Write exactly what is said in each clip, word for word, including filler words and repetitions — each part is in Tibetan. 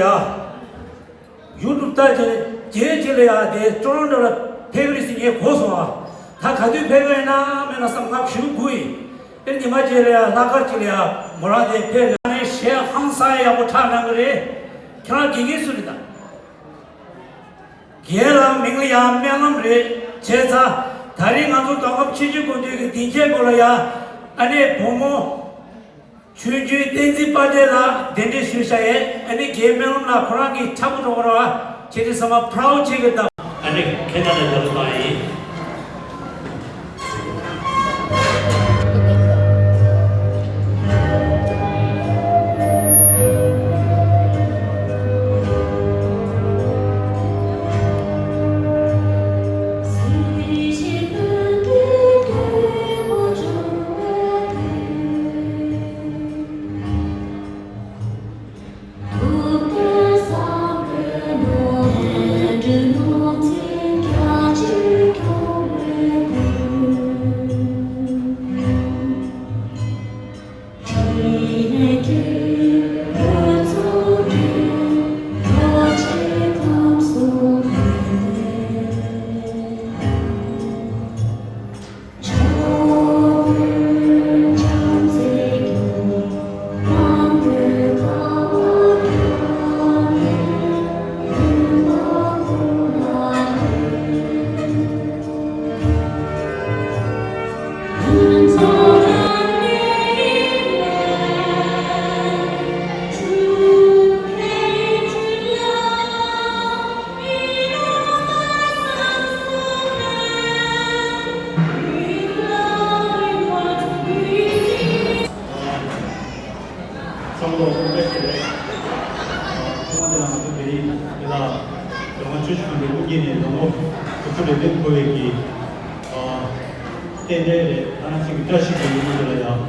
ཡ། ཡུ་ཊུབ་ལྟ་བྱས་རྗེས་ཅིག་ལ་ཡ་དེ་ཊོ་རོན་ཊོ་ལ་ཕེབས་རེད་ཟེར་ངས་གོ་སོང་ཨ། ད་ག་དུས་ཕེབས་ཡོད་ན་མེད་ན་བསམ་ང་ཞུ་དགོས་ཡིན། དེ་ཉི་མ་གཅིག་ལ་ཡ་ལྷག་དཀར་གཅིག་ལ་ཡ་མོ་རང་དེ་ཕེབས་ནས་གཞས་ཧང་སང་ཡག་པོ་འཁྲབ་གནང་གི་རེད། ཁྱེད་རང་དགེ་རྒན་སུ་རེད་ད། རྒན་ལགས་མིང་ལ་ཡང་སྨོན་ལམ་རེད་བྱས་ཙང་། ད་རིང་ང་ཚོ་མདོ་ཁམས་ཆུ་བཞི་སྒང་དྲུག་གི་སྡིངས་ཆའི་སྒོ་ལ་ཡ་ཨ་ནེ་བུ་མོ་ཆོས་འབྱོར་བསྟན་འཛིན་དཔལ་ལྡན་ལགས་གདན་འདྲེན་ཞུས་བཞག་ཡས། ཨ་ནེ་རྒན་སྨོན་ལམ་ལགས་ཁོ་རང་གིས་འཁྲབ་གི་འགྲོ་གི་རེད་བ། ཁྱེད་ཚོས་ཚང་མ་པྲའོ་བྱེད་དགོས་དང་། ཨ་ནེ་ཁྱེད་རྣམས་ལ་རྒྱབ་སྐྱོར་གནང་ཡིན། བསམ་བློ་གཏོང་བ་ཞིག་རེད། ཐོག་མ་དེ་ལ་ང་ཚོ་དེ་རིང་འདི་ལ་རྒྱལ་དབང་ཆོས་ཀྱི་དབང་པོའི་དབུ་འབྱེད་ནས་ལོ་ངོ་དྲུག་ཅུ་རེ་བདུན་འཁོར་བའི་གི་རྟེན་འབྲེལ་རེད། ད་ནང་བཞིན་གྱི་བཀྲ་ཤིས་པའི་ཉིན་མོ་དེ་ལ་ཡང་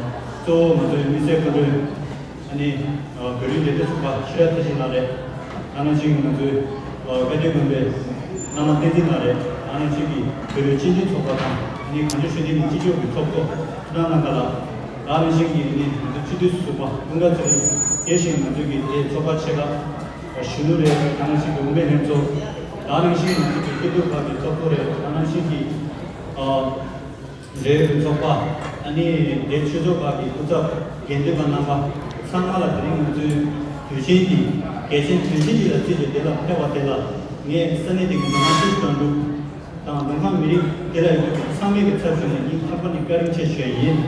གཙོ་བོ་ང་ཚོའི་མི་སེར་སྐུ་མགྲོན་ཨ་ནི་བོད་རིགས་སྒེར་གྱི་ཚོགས་པ་ཕྱི་རབས་ཐེག་ཆེན་ལགས་རེད། ད་ནང་བཞིན་གྱི་ང་ཚོའི་དཔལ་ལྡན་དགོན་པའི་བླ་མ་བསྟན་འཛིན་ལགས་རེད། ད་ནང་བཞིན་གྱི་བོད་རིགས་སྤྱི་མཐུན་ཚོགས་པ་དང་ཨ་ནི་གངས་ལྗོངས་ཤེས་ལྡན་མི་སྤྱི་ཚོགས་ཀྱི་ཚོགས་གཙོ་ཕུ་ནང་ནང་ག་ལ། ད་ནང་བཞིན་གྱི་ཨ་ནི་ང་ཚོ་སྤྱི་འཐུས་ཟུར་པ་ཀུན་དགའ་ཚེ་རིང་། དེ་བཞིན་ང་ཚོའི་གི་དེ་ཚོགས་པ་ཆེ་ཁག་གཞོན་ནུ་རེད། ད་ནང་བཞིན་གྱི་དབུ་མའི་ལྷན་ཚོགས། ད་ནང་བཞིན་ང་ཚོའི་གི་སྐྱིད་སྡུག་ཁག་གི་ཚོགས་གཙོ་རེད། ད་ནང་བཞིན་གྱི་ཨ། འབྲེལ་ཡོད་ཚོགས་པ། ཨ་ནི་དེ་ཆོས་ཚོགས་ཁག་གི་སྐུ་ཚབ་དགེ་འདུན་པ་རྣམ་པ་ཚང་མ་ལ་དེ་རིང་ང་ཚོའི་དུས་ཆེན་འདི་གལ་ཆེན་དོན་ཆེན་ཞིག་ལ་བརྩིས་ཏེ་དེ་ལ་ཕེབས་པ་དེ་ལ་ངས་ས་གནས་འདི་གི་མི་མང་སྤྱི་འཐུས་ལྷན་ཚོགས་དང་མདོ་ཁམས་མི་རིགས་དེ་ལ་ཡོད་པའི་ཚང་མའི་གི་ཚབ་ཞུས་ནས་སྙིང་ཐག་པ་ནས་བཀའ་དྲིན་ཆེ་ཞུ་ཡ་ཡིན།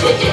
དེ་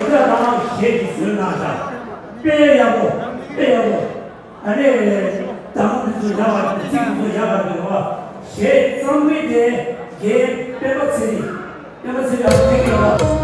ལ་རང་གཞས་ཀྱི་བཟོས་གནང་ཤག་དཔེ་ཡག་པོ། དཔེ་ཡག་པོ། ཨ་ནི། གདངས་འདི་ཚོ་ཡག་པ་རེད། ཚིག་འདི་ཚོ་ཡག་པ་རེད་བ། གཞས་གཙང་མའི་དེ་རྒན་སྤེན་པ་ཚེ་རིང་། སྤེན་པ་ཚེ་རིང་ཨ་ཐེངས་ཡོད་པ།